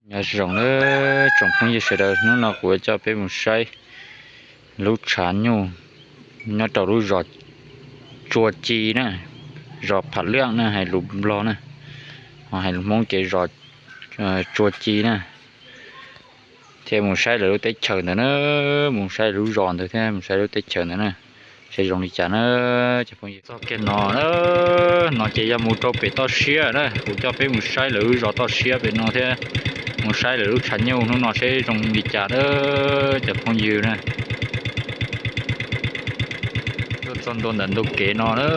Nyob zoo na tsoom phooj ywg sawv daws, hnub no kuv yuav coj peb mus saib lub tshav nyuj nyob rau lub zos Tsua Ci na, zos Pham Liaj na hais lus Nplog na, ho hais lus Hmoob ces zos Tsua Ci na, thiab mus saib lawv lub teb chaws ntawd na, mus saib lub zos ntawd thiab mus saib lub teb chaws ntawd na, saib zoo li cas na. Txog kiag no, no ces yog mus rau pem toj siab na, kuv coj peb mus saib lawv lub zos toj siab pem no thiab, mus saib lawv lub tshav nyuj hnub no seb zoo li cas na, cov phooj ywg na. Tuaj txog ntua ntawm ntug kev no na,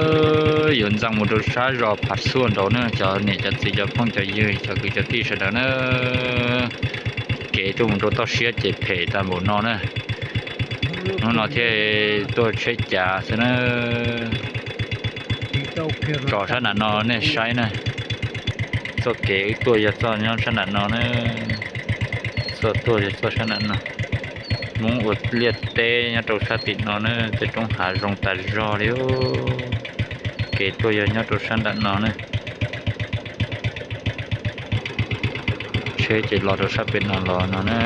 yuav ntxeev mus rau sab zos Pham Xuaj nraud na, cov niam cov txiv cov phooj cov ywg cov kwv cov tij sawv daws na. Kev tuaj mus rau toj siab ces phem tag npaum no na. Hnub no thiaj tuaj tsheb cav xwb na. Tso sab nram no nej saib na. Txoj kev wb tuaj yog txoj nyob sab nram no na. Txoj tuaj yog txoj sab nram no. Hmoob ua liaj teb nyob rau sab tim no na, tej roob hav zoo tas zog li. Kev tuaj yog nyob rau sab nram no na. Tsheb ces los rau sab pem no los no na.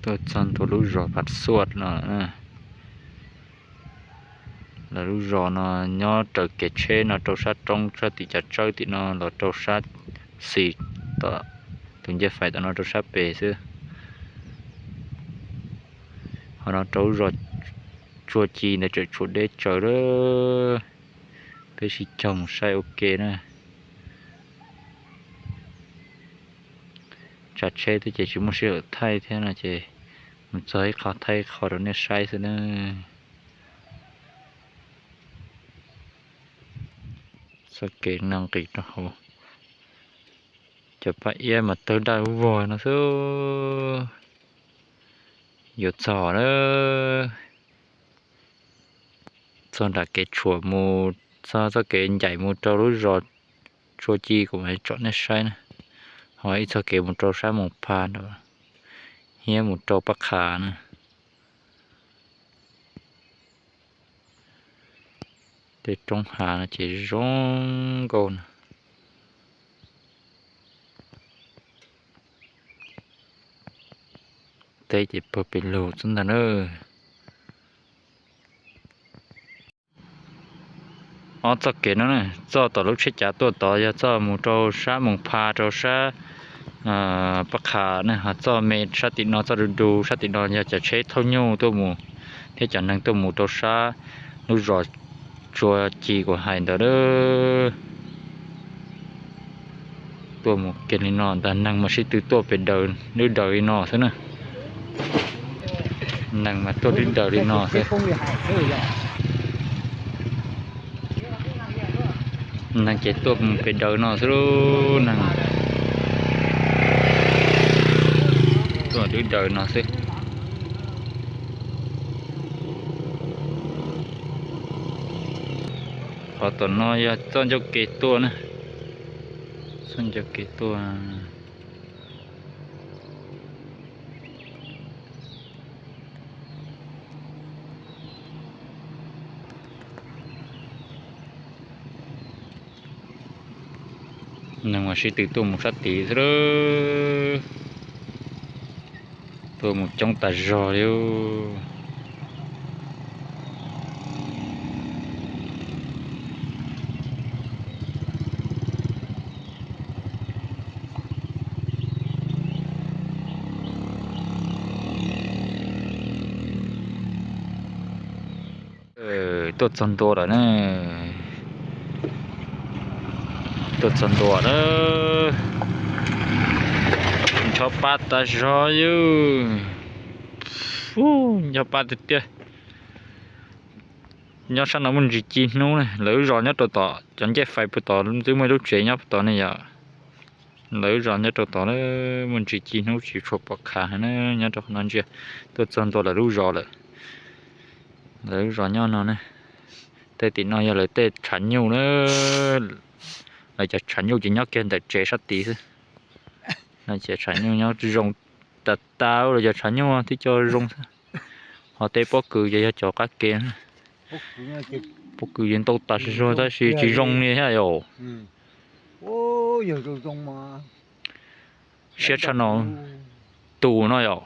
Tuaj txog ntua lub zos Pham Xuaj no. Lawv lub zos no nyob raws kev tsheb no rau sab roob sab tim cov tsawb tim no los rau sab xis tom tus ncej fais tom no rau sab pem xwb. Ho no rau lub zos Tsua Ci ntawd tseem tshuav deb tsawv lawm. Peb sib cog mus saib ua ke na. Tsav tsheb twb ces tsis muaj sij hawm thaij thiab no ces mus txog ib qho thaij ib qho rau nej saib xwb na. Txoj kev no nqis rau hauv, cov paj iab mas tawg daj vog no xwb. Yuav txog na, txog nram kev tshuam mus, txog txoj kev ncaim mus rau lub zos Tsua Ci kuv mam tsom nej saib na. Ho ib txoj kev mus rau sab Moos Pha nraud, thiab mus rau Paj Qha na. Tej roob hav no ces zoo nkauj na. Teb ces pawg pes lug xwb ntag na. Ob txoj kev no, txoj tom lub tsheb cav tuaj tod yog txoj mus rau sab Moos Pha rau sab Paj Qha na, ho txoj me sab tim no txoj du du sab tim no yog cov tsheb thauj nyuj tuaj mus thiab cov neeg tuaj mus rau sab lub zos Tsua Ci kuv hais ntawd. Tuaj mus kiag li no ntag, neeg mas sib tw tuaj pes daws dwb daws li no xwb na. Neeg mas tuaj dwb daws li no xwb. Neeg ces tuaj mus pes daws no xwb, neeg tuaj dwb daws no xwb. Qhov tom no yog txoj ncauj kev tuaj na, txoj ncauj kev tuaj. Neeg mas sib tw tuaj mus sab tid xwb, tuaj mus coob tas zog li. Tuaj txog ntua lawm na, tuaj txog ntua lawm. Ncho pa tas zog yus, ncho pa tiag tiag. Nyob sab no muaj ntsis ci hnub na, lawv lub zos nyob rau tom cov ncej fais puag tod twb muaj ib lub tsev nyob puag tod ne yom. Lawv lub zos nyob rau tod, muaj ntsis ci hnub tsis tshua pom khav heev na, nyob rau qhov no ntsia tuaj txog ntua lawv lub zos lawm. Lawv lub zos nyob no ne. Tej tim no yog lawv tej tshav nyuj na, lawv cov tshav nyuj ces nyob kiag ntawm tsev sab tid xwb. No ces tshav nyuj nyob zoo tas tas, lawv cov tshav nyuj twb coj zoo xwb. Ho tej pob kws ces yog cov qab ke. Pob kws yeej ntau tas zog tab sis tsis zoo li thiab yom. Siab tshaj no, tus no yom,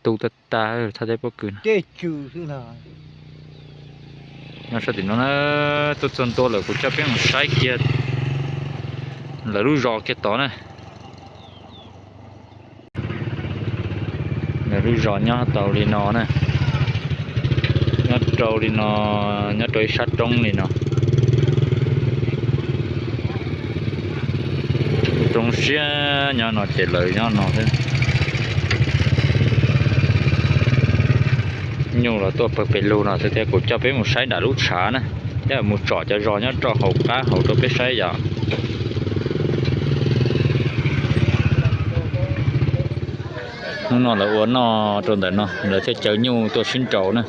tus tag tag thaj teb pob kws no. Nyob sab tim no na, tuaj txog ntua lawm kuv coj peb mus saib kiag lawv lub zos kiag tod na. Lawv lub zos nyob tau li no na, nyob rau li no, nyob rau ib sab roob li no. Zoo siab nyob no ces lawv nyob no xwb. Nyuj los tuaj pawg pes lug no xwb thiab. Kuv coj peb mus saib nram lub tshav na, thiab mus tsom cov zos nyob rau hauv qab hauv rau peb saib yom. Hnub no lawv ua noj rau ntawm no, lawv thiaj caw nyuj tuaj sib nraus na.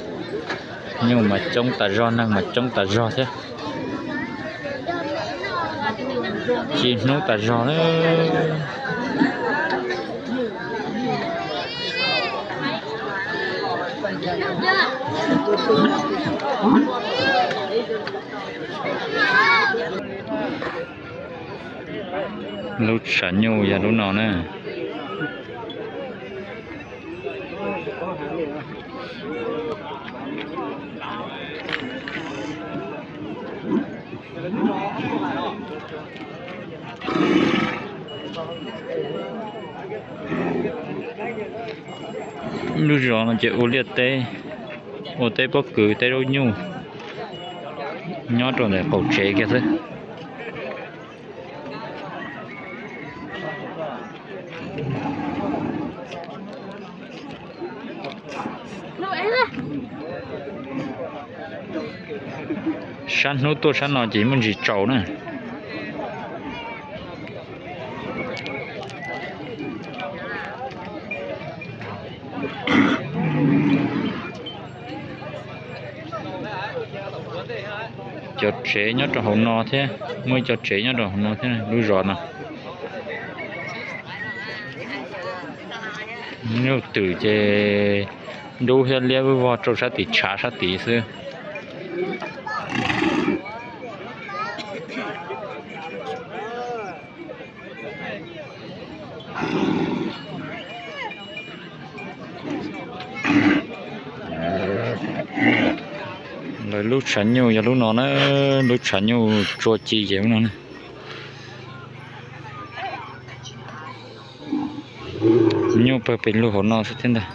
Nyuj mas coob tas zog, neeg mas coob tas zog thiab. Ci hnub tas zog na. Lub tshav nyuj yog lub no na. Lub zos no ces ua liaj teb, ua teb pob kws teb zaub nyuj, nyob rau ntawm qaum tsev kiag xwb. Sab hnub tuaj sab no ces muaj ntsis tsaus na. Cov tsev nyob rau hauv no thiab, muaj ib co tsev nyob rau hauv no thiab lub zos no. Nyuj twm ces dub thiab liab vog rau sab tim tshav sab tid xwb. Lawv lub tshav nyuj yog lub no na, lub tshav nyuj tsua ci ces lub no na. Nyuj pawg pes lug hauv no xwb thiab ntag.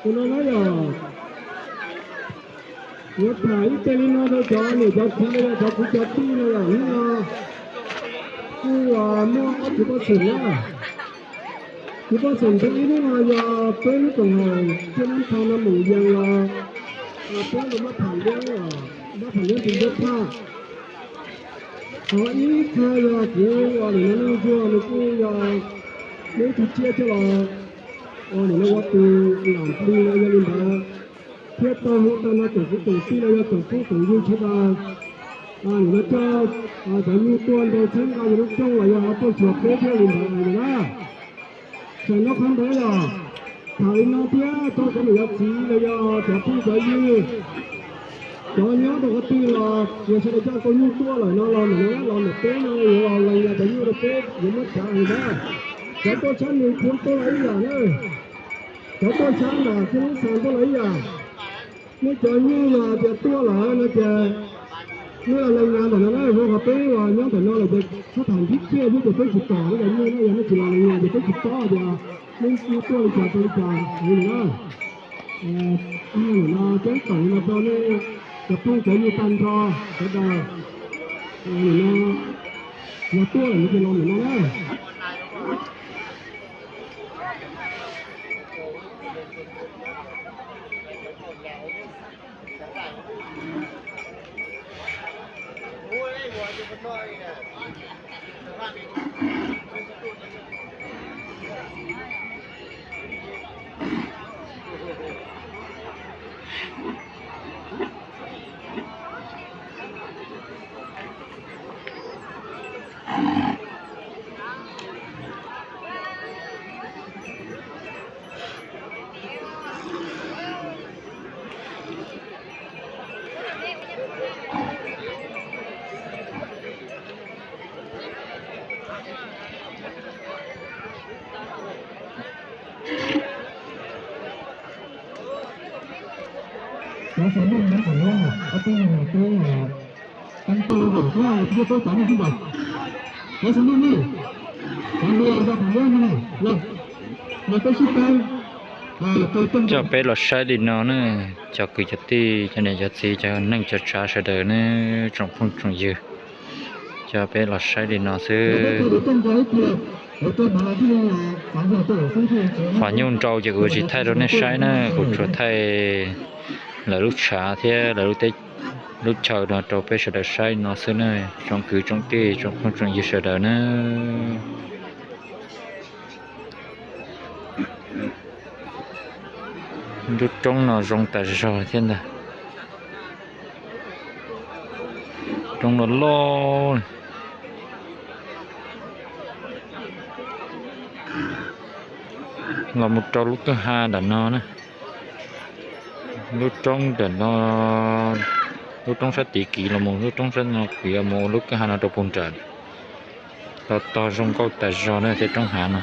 Tus no na yog, yuav tham ib teg li no rau cov niam cov txiv los yog cov kwv cov tij no yog hnub no kuj muaj ob tug poj xeem na. Tus poj xeem thib ib hnub no yog peb lub koom haum Tsiaj Nab Tha no mus yees los peb los muab tham yeeb, muab tham yeeb tus ncuab phaj. Ho ib txha yog kuv ua nim no Neej Ntsuag nws kuj yog muaj ib tug tsiaj coj los ua nim no ua tus lam plig no yog li ntawd. Thiab tau hu tau no tsoom kwv tsoom tij los yog tsoom phooj tsoom ywg sawv daws, nim no coj cov nyuj tuaj nrog txhawb nqa yus lub rooj los yog tuaj tsuas peb thiab li ntawd na. Txawm no qhov ntawd yog tham li no thiab rau cov niam cov txiv los yog cov phooj cov ywg, cov nyob rau qhov twg los yog sawv daws coj tau nyuj tuaj lawm no los nim no los ntawm peb no yuav los lees cov nyuj rau peb yuav muab tsav li ntawd. Cov tuaj sab nws kuj tuaj los ib yam na, cov tuaj sab nram Txiaj Loob Xas tuaj los ib yam. Nej cov nyuj los tias tuaj lawm no ces nej los lees ntawm no na, zoo qhov peb los nyob ntawm no lawm ces sib tham nrhib kiag xwb ces peb tsis pom nej cov nyuj na, yog nej tsis los lees ntawm ces peb tsis paub tias nej nyuj tuaj li cas rau li cas li na. Nim no ceeb toom li no rau nej cov phooj cov ywg tag nrho sawv daws. Nim no yog tuaj lawm no ces los ntawm no na. Coj peb los saib li no na, cov kwv cov tij, cov niam cov txiv, cov neej cov tsav sawv daws na, tsoom phooj tsoom ywg, coj peb los saib li no xwb. Qhov nyuj nrau ces kuv tsis thaij rau nej saib na, kuv tsuas thaij lawv lub tshav thiab lawv lub teb lub chaw no rau peb sawv daws saib no xwb na, tsoom kwv tsoom tij tsoom phooj tsoom ywg sawv daws na. Lub roob no zoo tas zog thiab ntag. Roob no loj. Los mus rau lub kwj ha nram no na. Lub roob nram no, lub roob sab tid kiv los mus, lub roob sab no kiv los mus lub kwj ha no rau puag nram. Tog tog zoo nkauj tas zog na tej roob hav no.